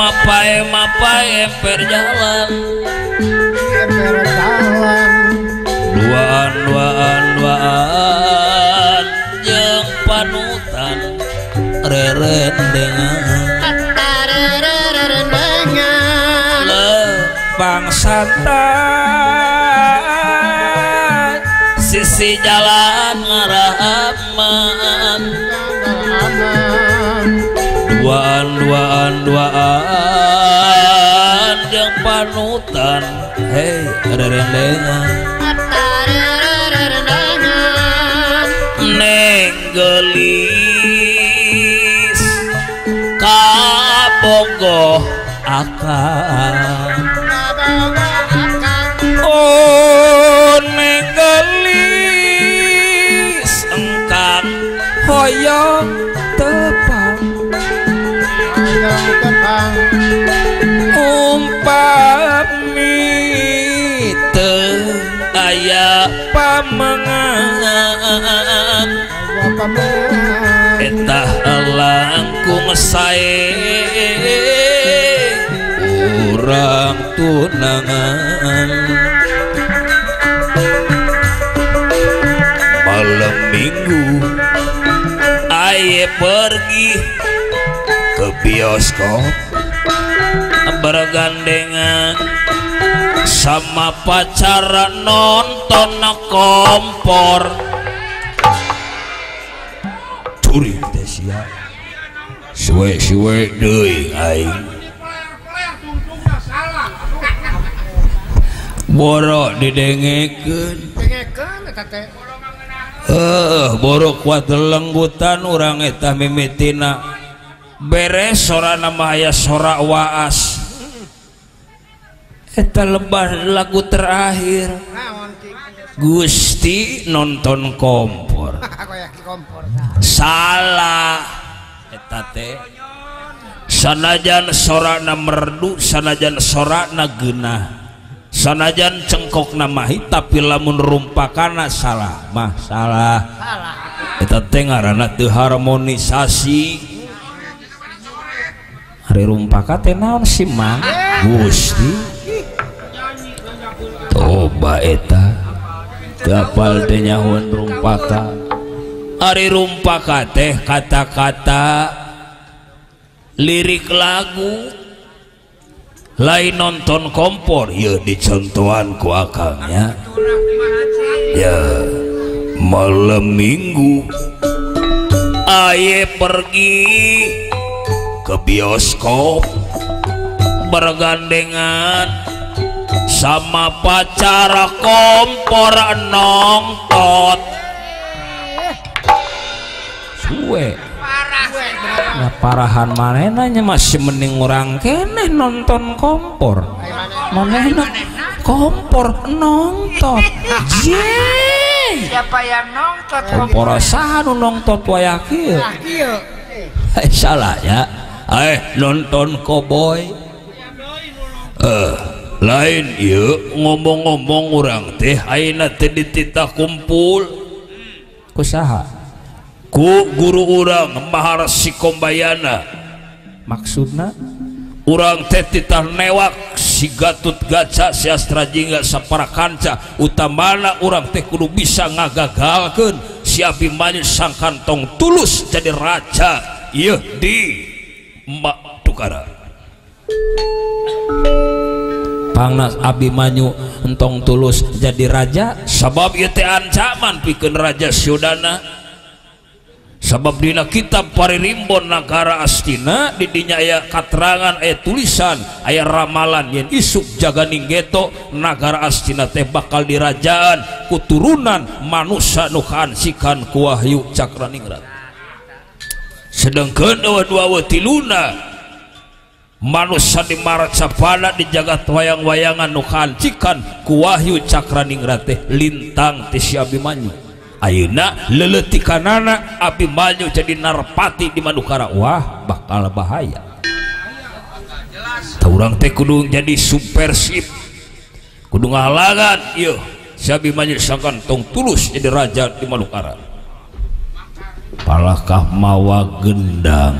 Mapai mapai emper jalan. Emper jalan. Duaan duaan duaan jeung panutan rerendengan. Rerendengan. Lepang santai sisi jalan ngarah aman. Duaan duaan duaan jeung panutan hei rerendengan. Neng gelis kabogoh akang. Oh neng gelis engkang hoyong tepang. Umpami teu aya pamengan eta langkung sae urang tunangan. Malam minggu aye pergi ke bioskop bergandengan sama pacar nonton kompor. Curi teh sia suwe-suwe deui aing. Boro didengekeun. Dengekeun eta teh. Heuh, boro kuat lenggutan urang eta mimitina. Beres sorana mah aya sora waas. Eta lebah lagu terakhir. Gusti nonton kompor. Salah eta teh. Sanajan sorana merdu, sanajan sorana geunah, sanajan cengkokna mahi, tapi lamun rumpakana salah mah salah. Eta teh ngaranna teu harmonisasi. Ari rumpaka teh naon sih mang? Gusti toba eta teu apal teh nyahoan rumpaka. Ari rumpaka teh kata-kata lirik lagu lain nonton kompor. Ieu dicontohan ku akangnya ya. Malam minggu aye pergi ke bioskop bergandengan sama pacar kompor nongtot. Suwe nah parahan manenanya masih mending orang keneh nonton kompor. Manehna kompor nongtot. Ye. Siapa yang nongtot? Kompor saha nu nongtot wayah kieu? Salah ya. Nonton koboi. Lain ieu ngomong-ngomong urang teh ayeuna teh dititah kumpul ku saha? Ku guru urang Maharsi Kombayana. Maksudna urang teh titah newak si Gatut Gaca si Astra Jingga sapara kanca, utamana urang teh kudu bisa ngagagalkeun si Abimanyu sang kantong tulus jadi raja ieu di Madukara. Pangna Abimanyu entong tulus jadi raja sabab ieu teh ancaman pikeun Raja Sudana. Sabab dina kitab Paririmbon Nagara Astina didinya aya katerangan, aya tulisan, aya ramalan yen isuk jaganing geto Nagara Astina teh bakal dirajaan kuturunan manusa nu kaansikan ku Wahyu Cakraningrat. Sedangkan dua tiluna manusa di Marcapada di jagat wayang-wayangan nu kaansikan ku Wahyu Cakraningrat teh lintang ti si Abimanyu. Ayeuna leuletikanana Abimanyu jadi narpati di Madukara. Wah, bakal bahaya. Tah urang teh kudu jadi subversif, kudu ngahalangan ieu si Abimanyu sangkan tong tulus jadi raja di Madukara. Palakah mawa gendang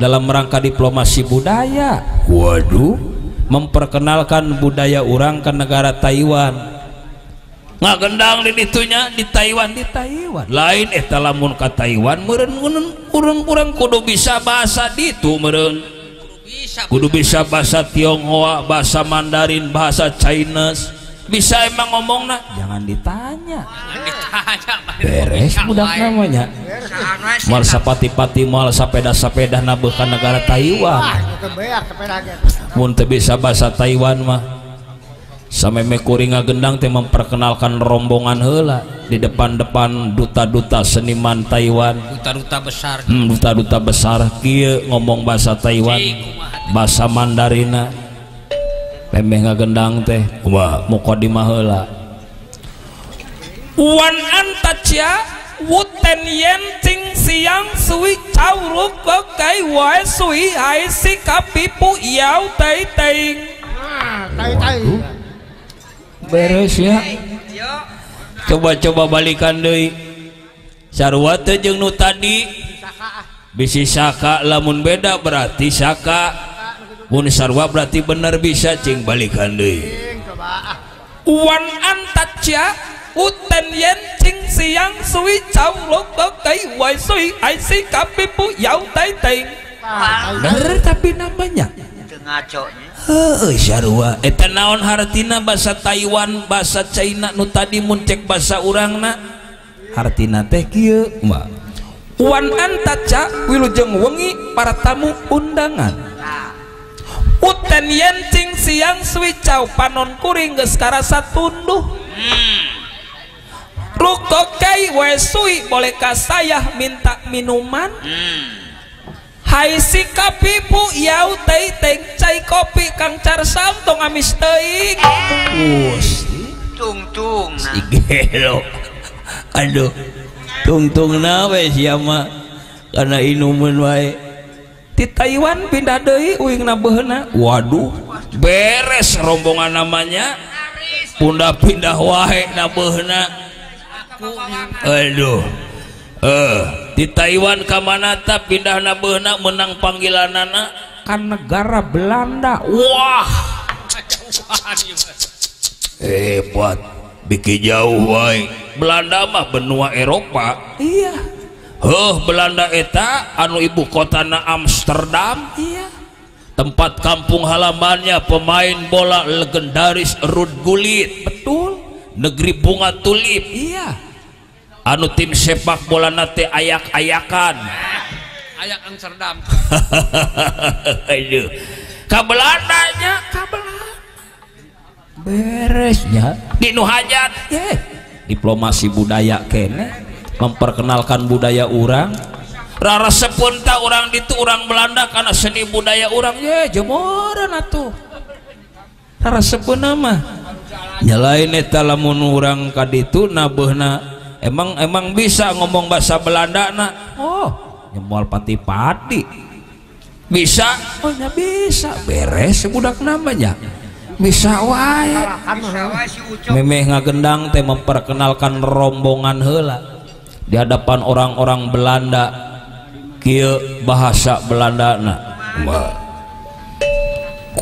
Dalam rangka diplomasi budaya. Waduh, memperkenalkan budaya urang ke negara Taiwan. Ngagendang di ditunya di Taiwan, di Taiwan. Lain eta lamun ka Taiwan meureun urang-urang kudu bisa bahasa ditu meureun. Kudu bisa bahasa Tionghoa, bahasa Mandarin, bahasa Chinese. Bisa emang ngomongna? Jangan ditanya. Beres budak namanya. Moal sapati-pati moal sapeda-sapeda nabeuh ka negara Taiwan. Mun teu bisa bahasa Taiwan mah. Sameme kuring ngagendang teh memperkenalkan rombongan heula di depan-depan duta-duta seniman Taiwan. Duta-duta besar. Duta-duta besar kieu ngomong bahasa Taiwan, bahasa Mandarina. Memeh ngagendang teh kumaha mukadimah heula. Wan antacia wuten yen cing siang sui cau ruk kai wae sui hai si kapipu yau tai ting. Tai tai. Beres ya. Coba-coba balikan deui. Sarua teh jeung nu tadi. Bisi saka lamun beda berarti saka. Mun sarua berarti bener bisa cing balikan deui. Wan antacia uten yen cing siang sui cau lok kai wai sui ai si kapipu yau tai ting. Bener tapi namanya ngaco. Heueuh sarua. Eta naon hartina bahasa Taiwan, bahasa China nu tadi mun cek bahasa urangna? Hartina teh kieu mah. Wan antaca wilujeng wengi para tamu undangan. Uten yen cing siang sui cau panon kuring geus karasa tunduh. Rukokai we sui boleh ka saya minta minuman? Hai si kapipu yau tei teng cai kopi kang carsam tong amis teuing. Gusti tungtung si gelo. Aduh, tungtungna we sia mah kana inumeun wae. Ti Taiwan pindah deui uingna beuheuna. Waduh, beres rombongan namanya. Punda pindah wae na beuheuna. Aduh. Di Taiwan ka mana ta pindah nabeuna menang panggilanana ka negara Belanda. Wah, hebat, bikin jauh wae. Belanda mah benua Eropa. Iya. Heuh, Belanda eta anu ibu kotana Amsterdam. Iya. Tempat kampung halamannya pemain bola legendaris Ruud Gullit. Betul. Negeri bunga tulip. Iya. Anu tim sepak bola nate ayak-ayakan. Ayak Amsterdam. Aduh. Ka Belandanya, ka Belanda. Beresnya di nu hajat. Diplomasi budaya kene memperkenalkan budaya urang. Rarasepeun ta urang ditu urang Belanda kana seni budaya urang ye jemoreun atuh. Rarasepeun mah. Nya lain eta lamun urang ka ditu nabeuhna emang bisa ngomong bahasa Belanda na? Oh, nyemual pati-pati. Bisa? Oh, nya bisa. Beres budak namanya. Bisa wae. Memeh ngagendang teh memperkenalkan rombongan heula di hadapan orang-orang Belanda. Kieu bahasa Belanda na.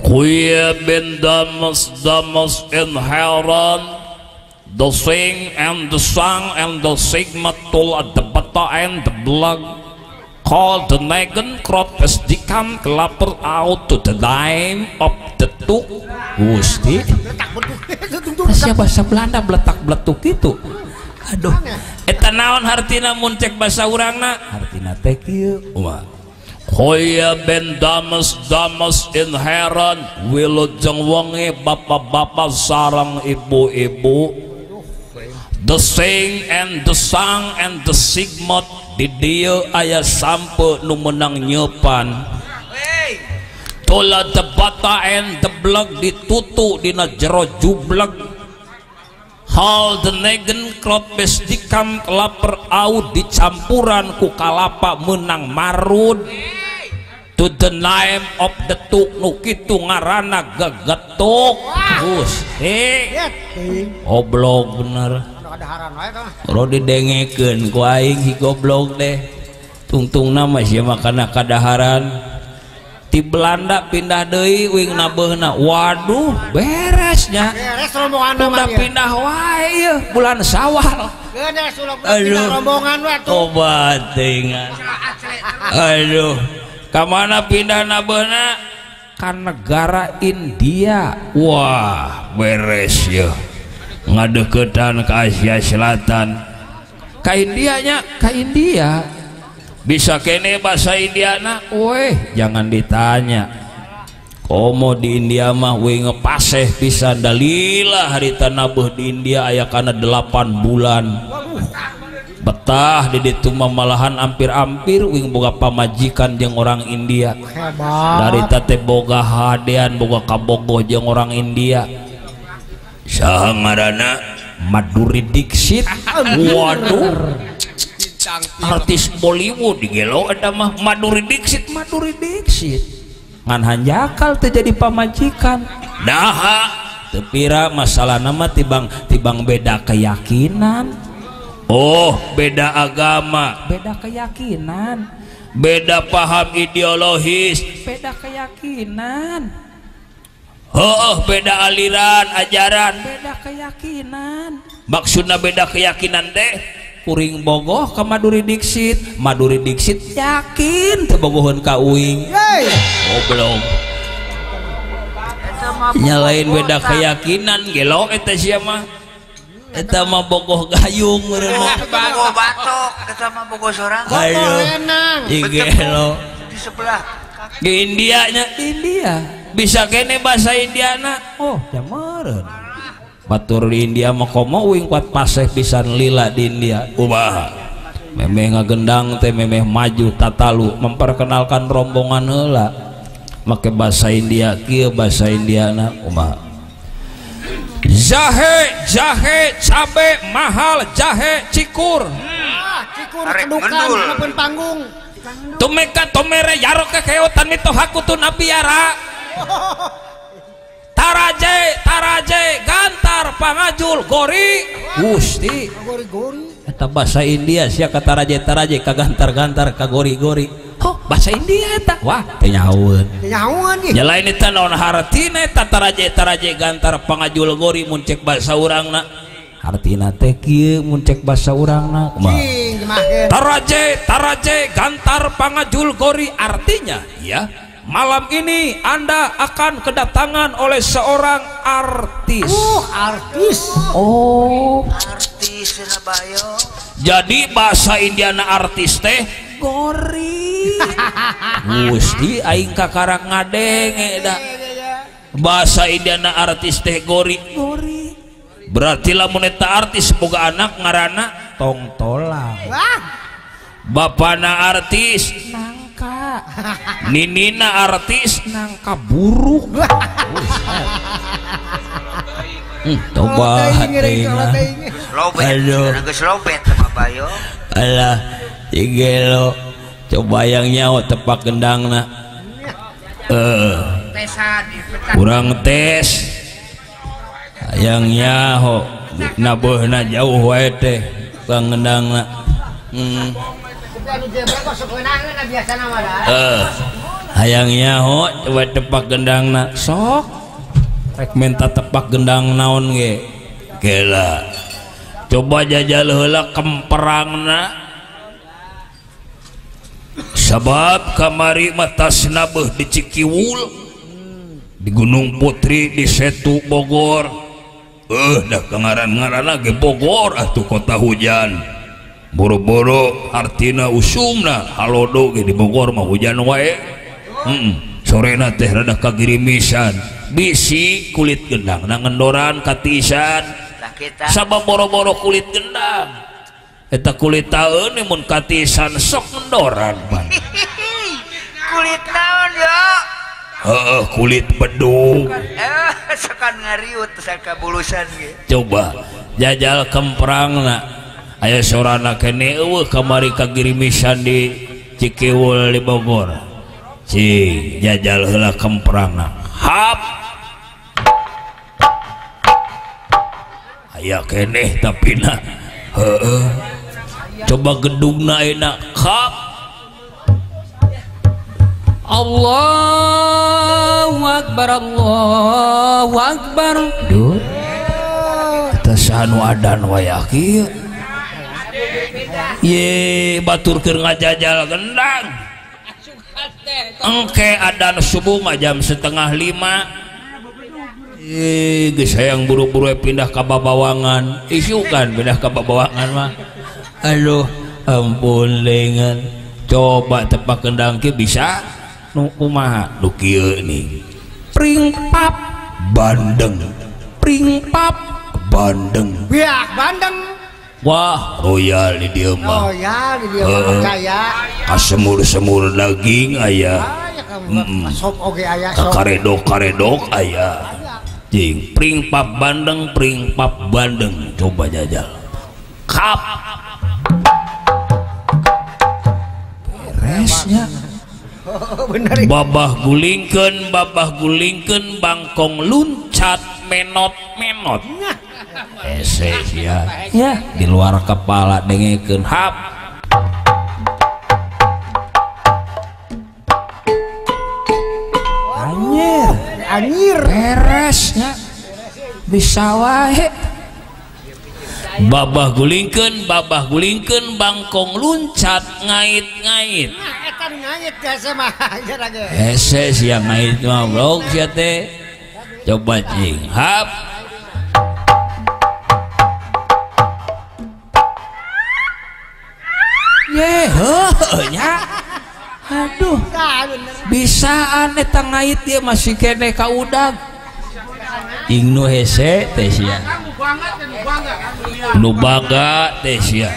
Kuya ben damas damas en heran. The sing and the song and the sigma tul at the bata and the blog call the nagan crop as the come clapper out to the dime of the tuk. Gusti siapa bahasa Belanda beletak-beletuk itu. Aduh, eta naon hartina mun cek bahasa urangna? Hartina teh kieu. Hoya ben damas damas in heran wilujeng wengi bapak-bapak sareng ibu-ibu. The sing and the song and the sigmot di dieu aya sampe nu menang nyepan. Tola the bata and the blog ditutu dina jero jubleg. Hal the negen krot bes dikam kelaper au dicampuran ku kalapa menang marud. To the name of the tuk nu kitu ngaranna gegetuk. Gusti goblok bener. Ro didengekeun ku aing si goblok teh. Tungtungna mah sia mah kana kadaharan. Ti Belanda pindah deui uing nabeuna. Waduh, beresnya. Beres rombongan udah pindah wae ieu bulan Syawal. Beres pindah rombongan we tuh. Obat teuingan. Aduh, ka mana pindah nabeuna? Ka negara India. Wah, beres yeuh. Ngadeukeutan ka Asia Selatan. Ka Indianya, ka India. Bisa kene bahasa Indiana, weh jangan ditanya. Komo di India mah weh ngepaseh pisan dalila harita nabuh di India aya kana 8 bulan. Betah di ditu mah malahan ampir-ampir wing boga pamajikan jeung orang India. Dari teh boga hadean boga kabogoh jeung orang India. Saha ngaranna? Madhuri Dixit. Waduh. Artis Bollywood digelo eta mah Madhuri Dixit, Madhuri Dixit. Ngan hanjakal teh jadi pamajikan. Daha teu pira masalahna mah tibang beda keyakinan. Oh, beda agama, beda keyakinan, beda paham ideologis, beda keyakinan. Oh, beda aliran ajaran, beda keyakinan. Maksudna beda keyakinan teh kuring bogoh ka Madhuri Dixit, Madhuri Dixit yakin teu bogoheun ka uing. Goblok. Nya lain beda keyakinan gelo eta sia mah. Eta mah bogoh gayung meureun. Bogoh batok, eta mah bogoh sorangan. Aduh, gelo. Di sebelah. Di India nya, India. Bisa kene bahasa Indiana. Oh, ya meureun. Batur di India mah komo uing kuat paseh pisan lila di India. Kumaha? Memeh ngagendang teh memeh maju tatalu memperkenalkan rombongan heula. Make bahasa India kieu bahasa Indiana kumaha? Jahe, jahe, cabe mahal, jahe cikur. Cikur kedukan maupun panggung. Tumeka tomere yaro kekeotan mitohaku tu nabiara. Taraje, taraje, gantar, pangajul, gori. Gusti. Gori-gori. Eta bahasa India sia ka taraje, taraje, ka gantar, gantar, ka gori-gori. Oh, bahasa India eta. Wah, teu nyahoeun. Teu nyahoeun ieu. Nya lain eta naon hartina eta taraje, taraje, gantar, pangajul, gori mun cek bahasa urangna. Hartina teh kieu mun cek bahasa urangna. Kumaha? Taraje, taraje, gantar, pangajul, gori artinya ya. Malam ini Anda akan kedatangan oleh seorang artis. Artis. Oh, artis Surabaya. Jadi bahasa Indiana artis teh gori. Gusti aing kakarak ngadenge da. Bahasa Indiana artis teh gori. Gori. Berarti lamun eta artis boga anak ngaranna tongtolang. Bapana artis nangka. Ninina artis nangka buruk. Toba hatina. Aduh. Geus lobet sama Bayo. Alah, igelo. Coba yang nyawa tepak gendangna. Kurang tes. Yang nyaho nabuhna jauh wae teh kang gendangna. Hayang nyaho coba tepak gendangna sok rek minta tepak gendang naon ge gela coba jajal heula kemperangna sabab kamari mah tas nabeuh di Cikiwul di Gunung Putri di Setu Bogor dah kangaran-ngaranna ge Bogor atuh kota hujan boro-boro artina usumna halodo ge di Bogor mah hujan wae. Sorena teh rada kagirimisan bisi kulit gendang na ngendoran katisan sabab boro-boro kulit gendang eta kulit taeun mun katisan sok ngendoran pan. Kulit naon ya? Heeh, kulit bedug. Sekan ngariut sakabulusan ge. Coba jajal kemprangna aya sorana kene eueuh kamari kagirimisan di Cikiwul di Bogor. Cing jajal heula kemprangna. Hap. Aya keneh tapi na heeh. Coba gedungna enak. Hap. Allahu Akbar, Allahu Akbar. Duh. Kita saha nu adan wayah kieu. Ye batur keur ngajajal gendang. Engke adan subuh mah jam 4:30. Geus hayang buru-buru pindah ka Babawangan. Isukan pindah ka Babawangan mah. Aduh, ampun lengan. Coba tepak kendang kieu bisa nu kumaha nu kieu nih. Pring pap bandeng. Pring pap bandeng. Biak bandeng. Wah, royal di dieu mah. Royal di dieu mah percaya. Kasemur-semur daging aya. Sop oge aya sop. Karedok-karedok aya. Jing, pring pap bandeng, pring pap bandeng. Coba jajal. Kap. Beresnya. Bener. Babah gulingkeun bangkong luncat menot-menot. Ese sia. Ya, di luar kepala dengekeun hap. Anjir, anjir. Beresnya. Bisa wae. Babah gulingkeun bangkong luncat ngait-ngait. Nah, eta ngait hese mah anjir. Hese sia ngait mah blog sia teh. Coba cing hap. Ye heuh nya. Aduh. Bisaan eta ngait ieu masih keneh ka udag. Ing nu hese teh sia. Nu baga teh sia.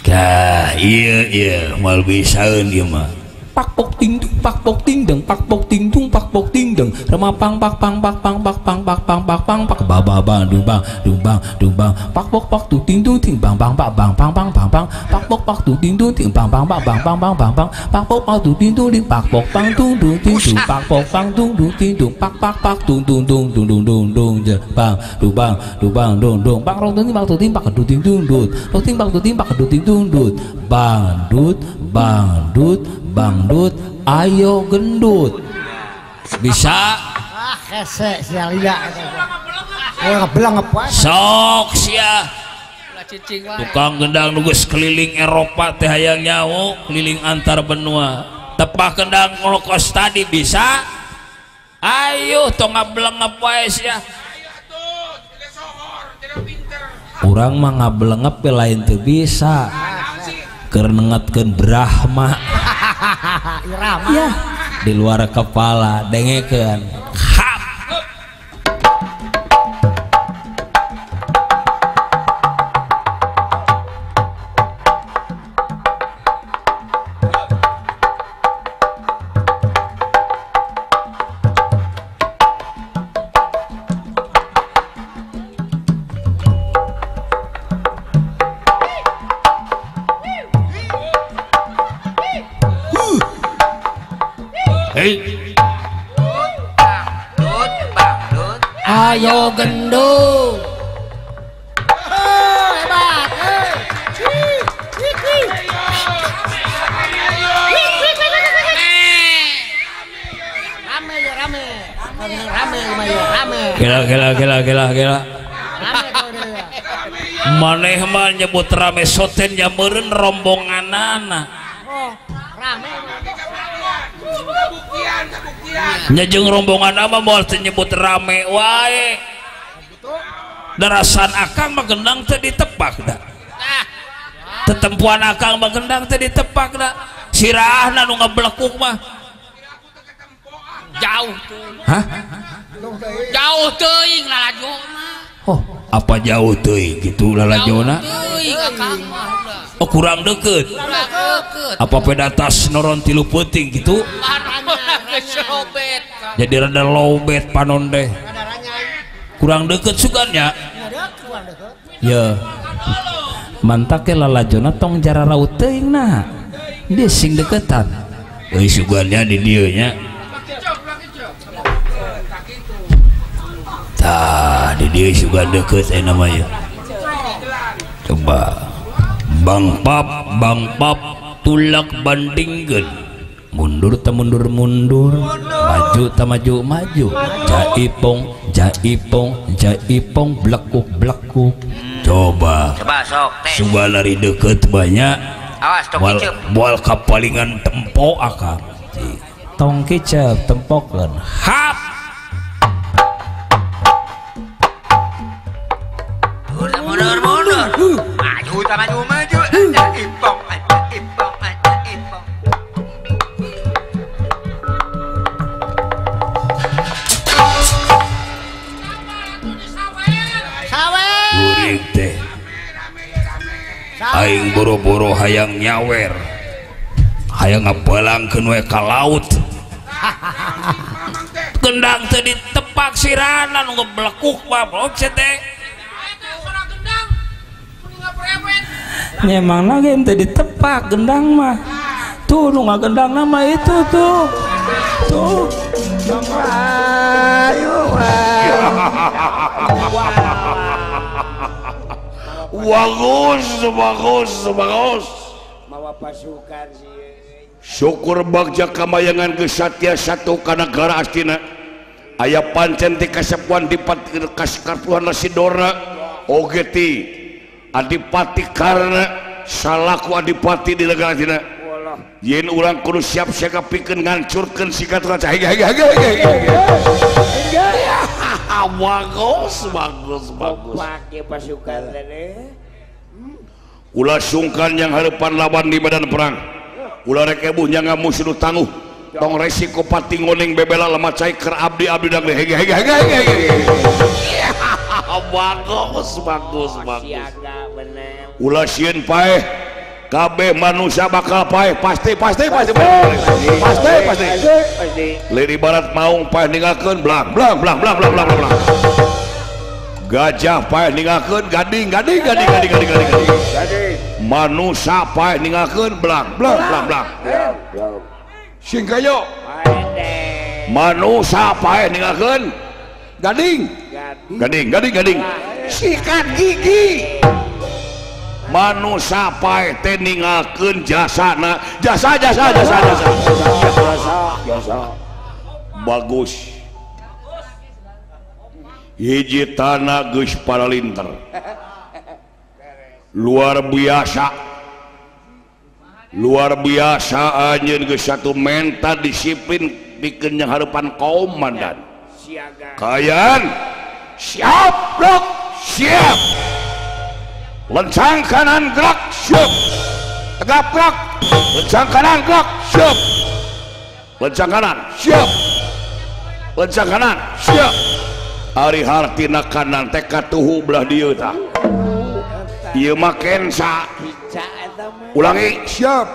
Kah ieu ieu moal bisaeun ieu mah. Pak pok ting dung pak pok ting deng pak pok ting dung pak pok ting deng remapang pak pang pak pang pak pang pak pang pak pang pak ba ba bang dung bang dung bang dung bang pak pok pak tu ting dung ting bang bang pak bang bang bang bang bang pak pok pak tu ting dung ting bang bang pak bang bang bang bang bang pak pok pak tu ting dung ting pak pok pang tung dung ting dung pak pok pang tung dung ting dung pak pak pak tung dung dung dung dung dung dung je bang dung bang dung bang dung dung bang rong tung ting bang tu ting pak du ting dung dut rong ting bang tu ting pak du ting dung dut bang dut bang dut bang dut ayo gendut. Bisa ah hese sia lila ngebelang apa sok sia tukang gendang nugas keliling Eropa teh hayang nyaho keliling antar benua tepak kendang ngolokos tadi bisa ayo tong ngabelengep wae sia. Urang mah ngabelengep lain teu bisa keur nengetkeun Brahma. Ya, di luar kepala dengekeun. Hap. Ayo gendut. Hebat. Rame ya rame. Rame rame. Gila gila gila gila gila. Maneh mah nyebut rame soten ya meureun rombonganana. Oh, rame. Nya jeung rombongan mah moal teu nyebut rame wae. Darasan akang mah gendang teu ditepak da. Tetempuan akang mah gendang teu ditepak da. Sirahna nu ngablekuk mah. Jauh teuing. Hah? Jauh teuing lalajona. Oh, apa jauh teuing kitu lalajona? Teuing akang mah. Oh, kurang deket. Kurang deket. Apa pedatas noron tilu peuting gitu? Jadi rada lowbat panon deh. Kurang deket sugannya. Ya. Mantak ke lalajona tong jararau teuing nah. Dia sing deketan. Euy sugannya di dieu nya. Tah di dieu sugan deket namanya. Coba. Bang pap bang pap tulak bandingkeun mundur ta mundur mundur maju ta maju maju jaipong jaipong jaipong blekuk blekuk coba coba sok teh coba lari deket banyak awas tong kicep moal kapalingan tempo akang tong kicep tempokeun hap mundur mundur maju ta maju maju ipong ipong ipong kuring teh aing boro-boro hayang nyawer hayang ngabalangkeun we ka laut gendang teh ditepak sirana nu ngeblekuk mah blok teh memang lagi ente ditepak gendang mah tuh nu ngagendang nama itu tuh tuh ayo bagus bagus bagus mawa pasukan sih syukur bagja kamayangan geus satya satu kana negara astina aya pancen ti kasepuhan dipati kaskarpuhan Lasidora oge ti Adipati Karna salaku adipati di negara Cina yen urang kudu siap siaga pikeun ngancurkeun sikat raja bagus bagus bagus pake pasukan teh ulah sungkan yang harapan lawan di medan perang ulah rek ebuh nyangga musuh nu tangguh tong resiko pati ngoning bebela lemah cai keur abdi abdi dang hege hege hege bagus bagus bagus ulah sieun paeh kabeh manusia bakal paeh pasti pasti pasti pasti pasti liri barat maung paeh ninggalkeun blang blang blang blang blang blang blang gajah paeh ninggalkeun gading gading gading gading gading gading manusia paeh ninggalkeun blang blang blang blang sing kayo manusia paeh ninggalkeun gading gading gading gading sikat gigi manusia paeh teh ninggalkeun jasana jasa jasa jasa jasa jasa bagus hiji tanah geus paralinter luar biasa anjeun geus satu menta disiplin pikeun yang harapan komandan kayan siap blok siap lencang kanan gerak siap tegap gerak lencang kanan gerak siap lencang kanan siap lencang kanan siap ari hartina kanan teh katuhu belah dieu tah ieu mah kensa ulangi siap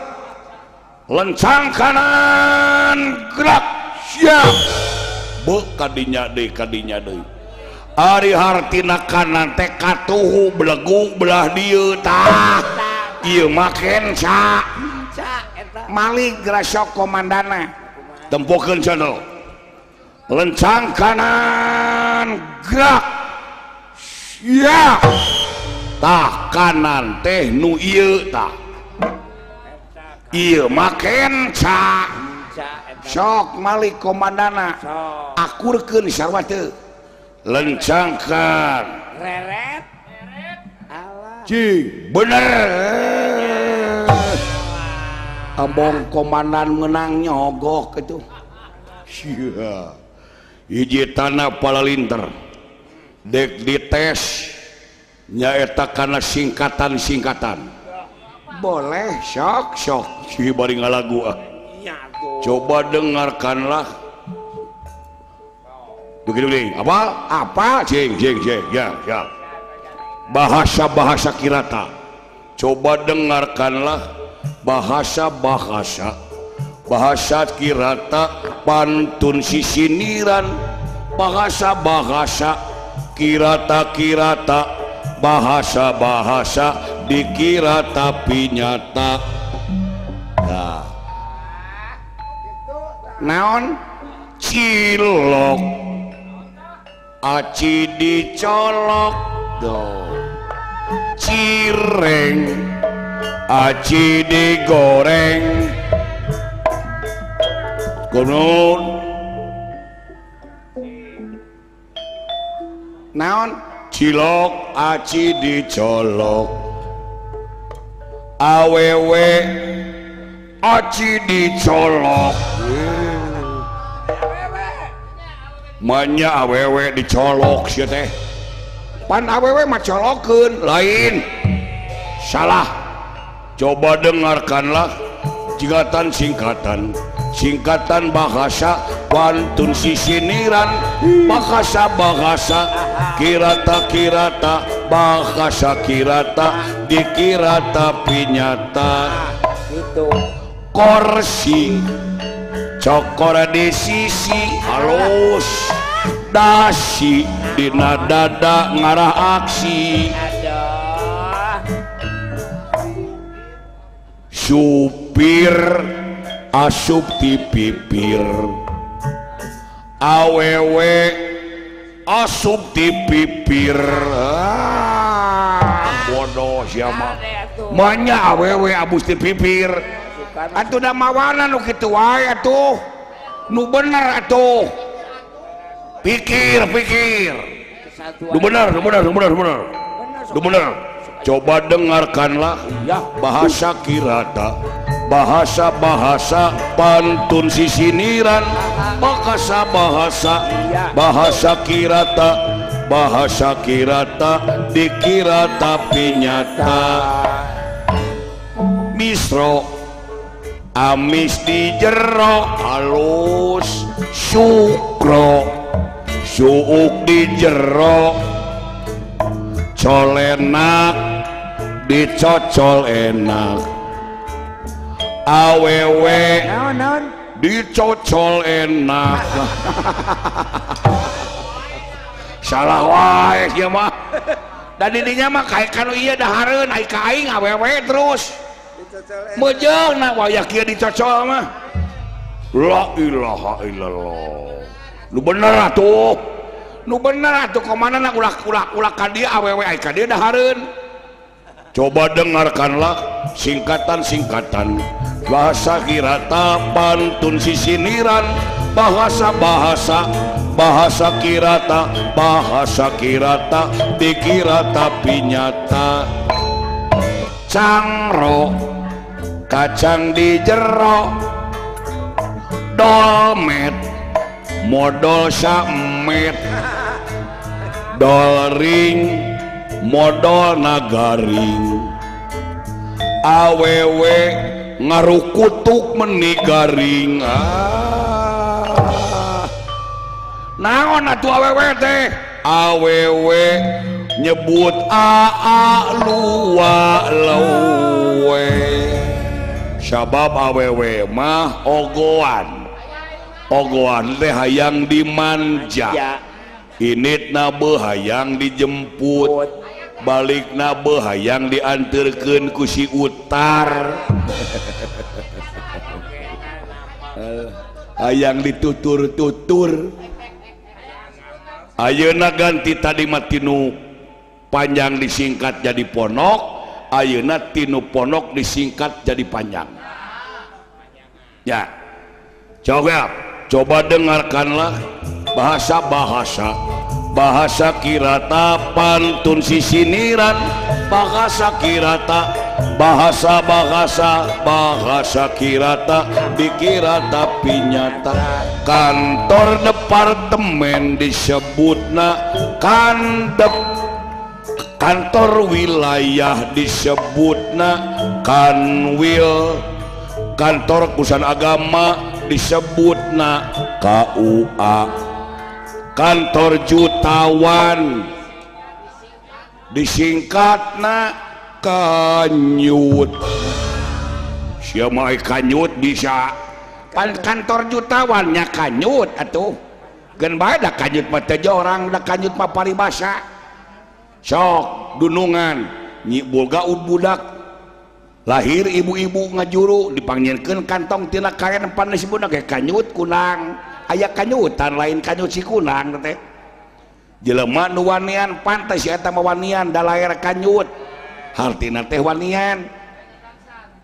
lencang kanan gerak siap beuh kadinya deui ari hartina kanan teh katuhu belegu belah dieu tah ieu mah kensa malik grasok komandana tempokeun channel lencang kanan gerak siap tah kanan teh nu ieu tah ieu mah kensa sok malik komandana akurkeun sarua teu lencangkan reret alah cing bener ambong komandan menang nyogok itu sia hiji tanah palalinter dek dites nyaeta kana singkatan-singkatan boleh sok sok si bari ngalagu ah coba dengarkanlah begini apa apa cing cing cing ya ya bahasa-bahasa kirata coba dengarkanlah bahasa-bahasa bahasa kirata pantun sisiniran bahasa-bahasa kirata-kirata bahasa-bahasa dikira tapi nyata. Nah. Naon cilok aci dicolok do cireng Aci digoreng kunon naon cilok aci dicolok awewe aci dicolok manya awewe dicolok sia teh pan awewe mah colokeun lain salah. Coba dengarkanlah singkatan singkatan singkatan bahasa pantun sisiniran bahasa bahasa kirata kirata bahasa kirata dikira tapi nyata korsi cokor di sisi halus dasi dina dada ngarah aksi supir asup ti pipir awewe asup ti pipir bodoh sia mah manya awewe abus ti pipir atuh da mawana nu kitu wae atuh nu bener atuh pikir pikir nu bener nu bener nu bener nu bener nu bener. Coba dengarkanlah bahasa kirata bahasa bahasa pantun sisiniran bahasa bahasa bahasa kirata bahasa kirata dikira tapi nyata misro amis di jero halus sukro suuk di jero colenak dicocol enak awewe dicocol enak salah wae sia mah da didinya mah kae kanu ieu dahareun ai ka aing awewe terus mejeungna wayah kieu dicocol mah la ilaha illallah nu bener atuh nu bener atuh kumaha na ulah ulah ulah ka dieu awewe ai ka dieu dahareun. Coba dengarkanlah singkatan-singkatan bahasa kirata pantun sisiniran bahasa bahasa bahasa kirata bahasa kirata dikira tapi nyata cangro kacang di jero domet modal samet dolring modal nagaring awewe ngarukutuk meni garing naon atuh awewe teh awewe nyebut aa luwa lewe sabab awewe mah ogoan ogoan teh hayang dimanja initna beuh hayang dijemput balikna beuh hayang dianterkeun ku si utar hayang ditutur-tutur ayeuna ganti tadi mah tinu panjang disingkat jadi ponok ayeuna tinu ponok disingkat jadi panjang ya. Coba coba dengarkanlah bahasa bahasa bahasa kirata pantun sisiniran bahasa kirata bahasa bahasa bahasa kirata dikira tapi nyata kantor departemen disebutna kandep kantor wilayah disebutna kanwil kantor urusan agama disebutna KUA kantor jutawan disingkatna kanyut sia mah kanyut bisa pan kantor jutawannya kanyut atuh geun bae da kanyut mah teh jorang da kanyut mah paribasa sok dunungan nyi boga budak lahir ibu-ibu ngajuru dipanggilkeun kantong tina kaen pan disebutna ge kanyut kunang aya kanyutan lain kanyut si kunang teh jelema nu wanian pantes si eta mah wanian da lahir kanyut hartina teh wanian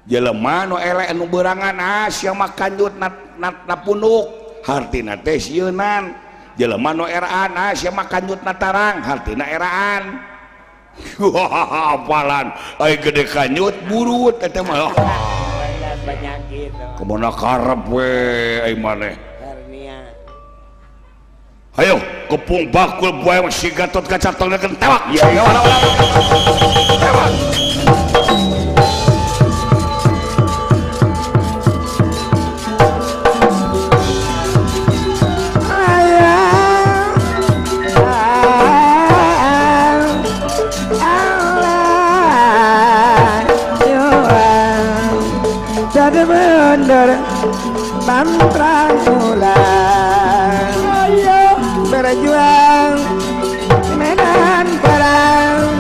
Jelema nu eleh anu beurangan ah sia mah kanjut na punuk hartina teh sieunan. Jelema nu eraan ah sia mah kanjut na tarang hartina eraan. Apalan ai gede kanjut burut eta mah. Penyakit. Kemana karep we ai maneh. Hernia. Ayo kepung bakul buaya si Gatot Kaca tong tewak. Ya ya tewak. Mantra ulang berjuang di medan perang.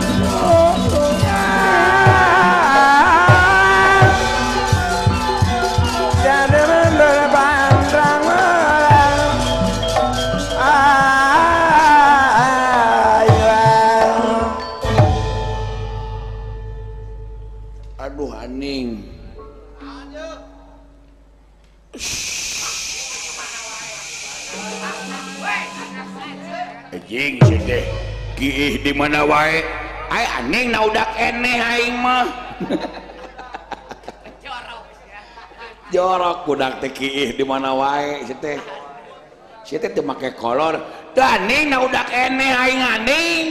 Jadi mundur mantra ulang. Aduh aning. Anjing sih teh kiih di mana wae ai aning na udak eneh aing mah. Jorok budak teh kiih di mana wae sih teh. Si teh teu make kolor. Teu aning na udak eneh aing aning.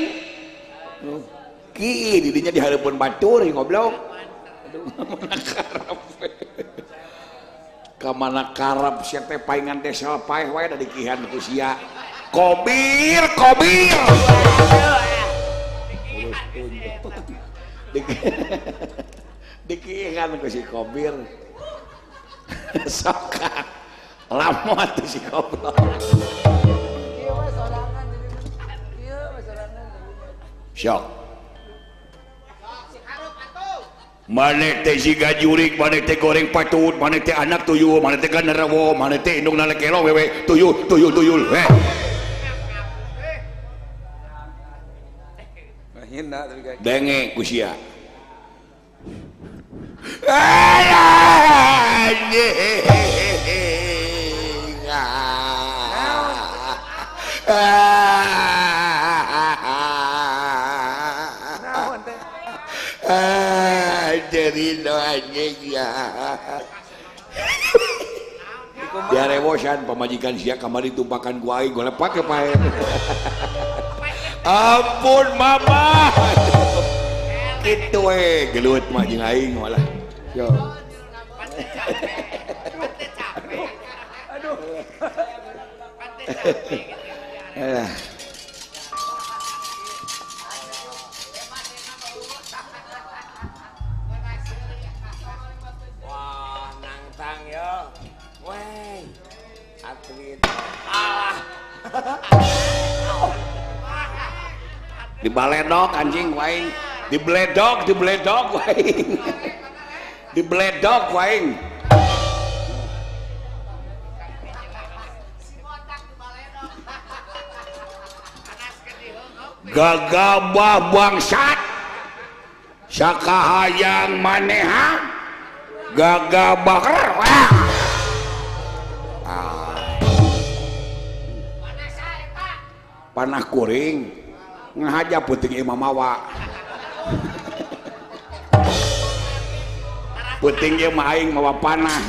Kiih di dinya di hareupeun batur goblok. Aduh mana karep. Ka mana karep sia teh paingan teh paeh wae da dikihan ku sia. Kobir, kobir. Dikihan ku si Kobir. Soka. Lama tuh si goblok. Sok. Maneh teh siga jurik, maneh teh goreng patut, maneh teh anak tuyul, maneh teh genderuwo, maneh teh indungna lekelo wewe, tuyul, tuyul, tuyul. Heh. Denge ku sia. Jadi anjing ya. Diarewosan pamajikan sia kamari tumpakan ku aing golepak ke pae. Ampun mama. Kitu we gelut mah jeung aing malah. Yo. Aduh. Wah, nangtang yo. Weh. Atlet. Ah. Dibaledok anjing waing, dibeledok, dibeledok waing. Dibeledok waing. Gagabah bangsat. Sakahayang maneha gagabah. Panah kuring. Ngahaja puting imam mawa. Puting ieu mah aing mawa panah.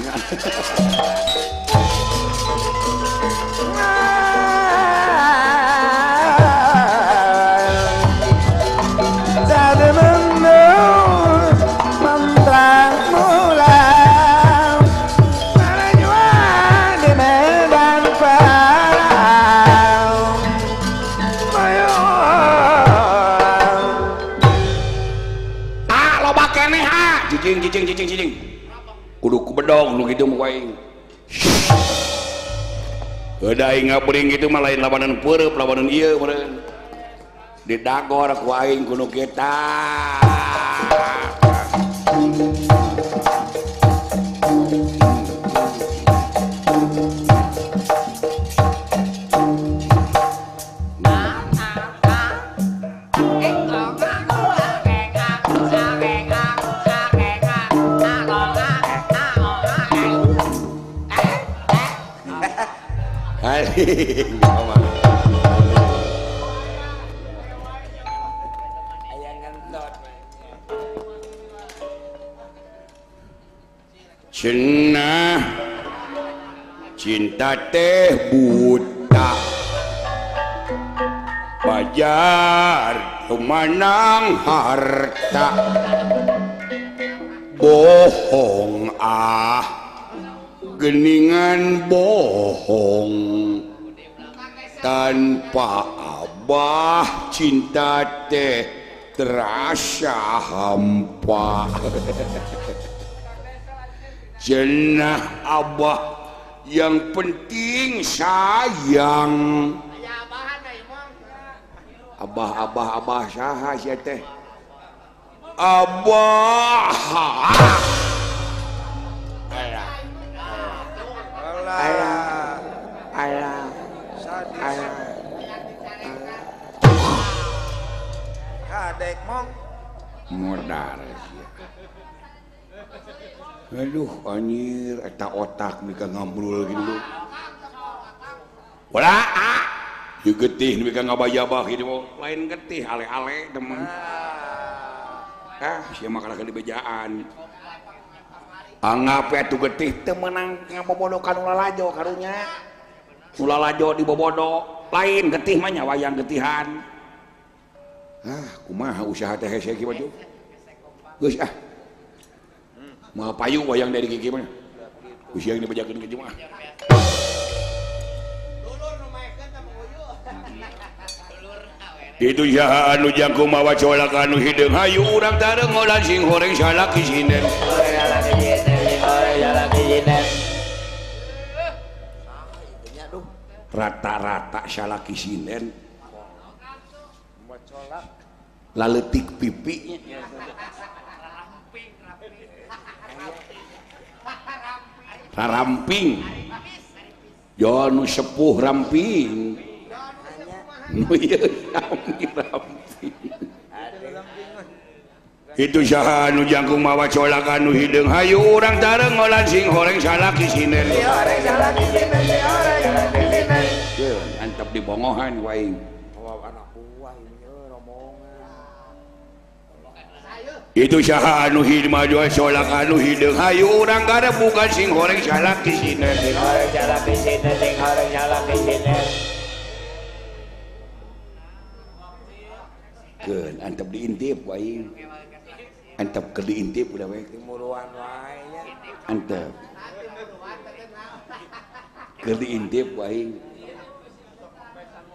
Cicing cicing cicing cicing. Kudu ku bedog nu kitu mah aing. Heuda aing ngabring kitu mah lain lawanan peureub lawanan ieu meureun. Didagor ku aing kudu kita. Balik. Cenah cinta teh buta bajar tumanang harta bohong ah geningan bohong tanpa abah cinta teh terasa hampa. Jenah abah yang penting sayang. Abah abah abah saha sia teh? Abah. Alah. Alah. Alah. Alah. Kadek mong. Modar sia. Aduh anjir eta otak mika ngambrul gitu. Wala ah. Ieu getih mika ngabayabah kitu lain getih ale-ale teman. Ah sia mah kalah dibejaan. Anggap atuh getih teu meunang ngabobodo ka nu lalajo karunya. Nu lalajo dibobodo lain getih mah nya wayang getihan. Ah kumaha usaha teh hese kieu mah geus ah. Mah payu wayang dari gigi mah. Usia ini dibejakeun ke jemaah. Itu saha anu jangkung mawa colak anu hideung hayu urang tarengolan sing horeng salaki sinden. Rata-rata salaki sinden. Laletik pipi. Ramping jo nu sepuh ramping nu ieu ramping itu saha anu jangkung mawa colak anu hideung hayu urang tarengolan sing horeng salaki sinden antep di bongohan waing. Itu saha anu hidma dua solak anu hideung hayu urang garebukan sing horeng salaki sinden. Sing horeng salaki sinden, sing horeng salaki sinden. Keun antep diintip wae. Antep keur diintip udah we. Timuruan wae nya. Antep. Keur diintip wae.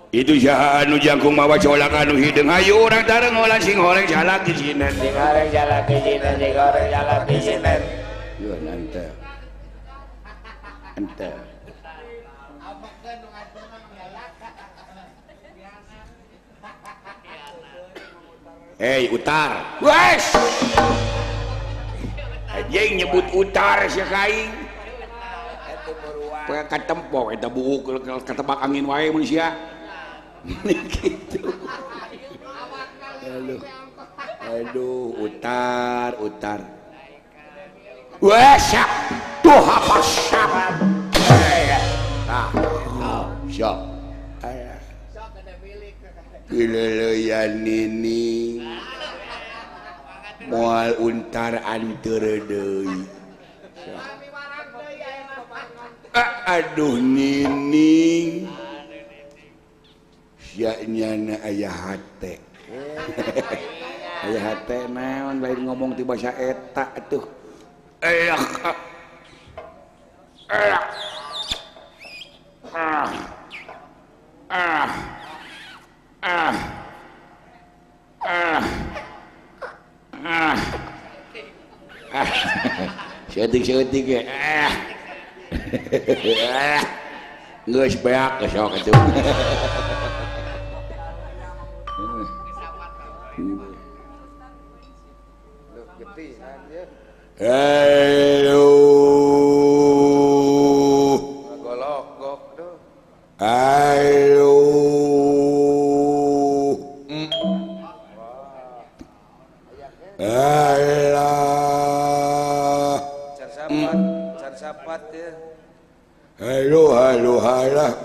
Itu saha anu jangkung mawa colak anu hideung hayu urang tarengolan sing horeng salaki sinden. Sing horeng salaki sinden, sing horeng salaki sinden. Yo ante. Ante. Hei utar. Wes. Anjing nyebut utar sia kaing. Poe katempo eta buuk ketebak angin wae mun sia. Gitu. Aduh. Aduh, utar, utar. Wah, siap. Tuh apa siap. Tah. Siap. Pileleyan nini. Moal untar anteur deui. Aduh nining. Sia nyana aya hate. Aya hate naon lain ngomong ti basa eta atuh. Eyak. Eyak. Ah. Ah. Ah. Ah. Ah. Ah. Seutik-seutik ge. Ah. Geus beak sok atuh. Aduh. Golok-gok tuh. Aduh. Alah. Car sapat ya. Halo halo halah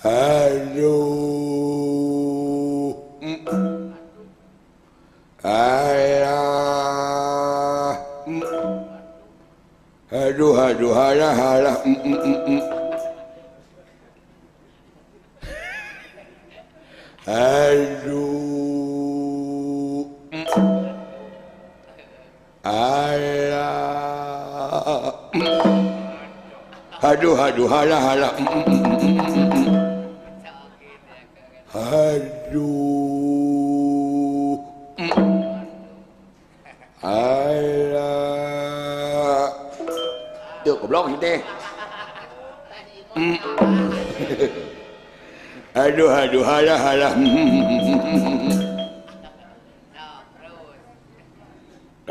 aduh alah aduh aduh halah halah aduh alah aduh aduh halah halah aduh alah tuh goblok teh aduh aduh halah halah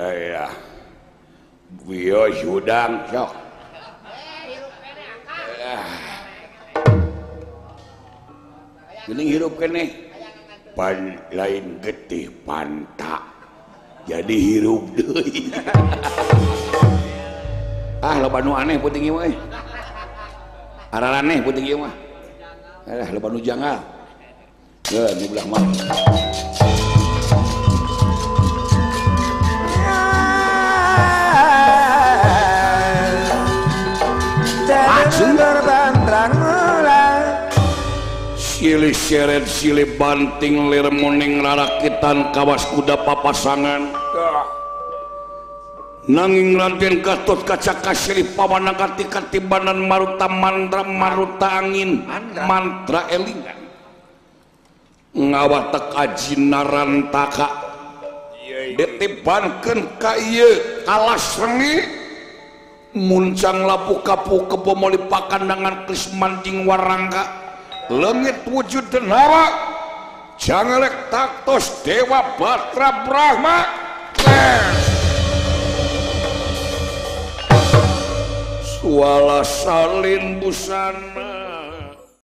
alah bios hudang sok geuning hirup keneh pan lain getih pantak jadi hirup deui ah loba nu aneh peuting ieu mah araraneh peuting ieu mah alah loba nu janggal geus nu belah mah silih seret silih banting lir muning rarakitan kawas kuda papasangan nanging Raden Gatot Kaca kasilih pawana katibanan maruta mantra maruta angin mantra elingan ngawatek aji narantaka ditibankeun ka ieu kalas rengi muncang lapu kapu kebo moli pakandangan kris mancing warangka leungit wujud denawa jangelek taktos dewa batra brahma suala salin busana.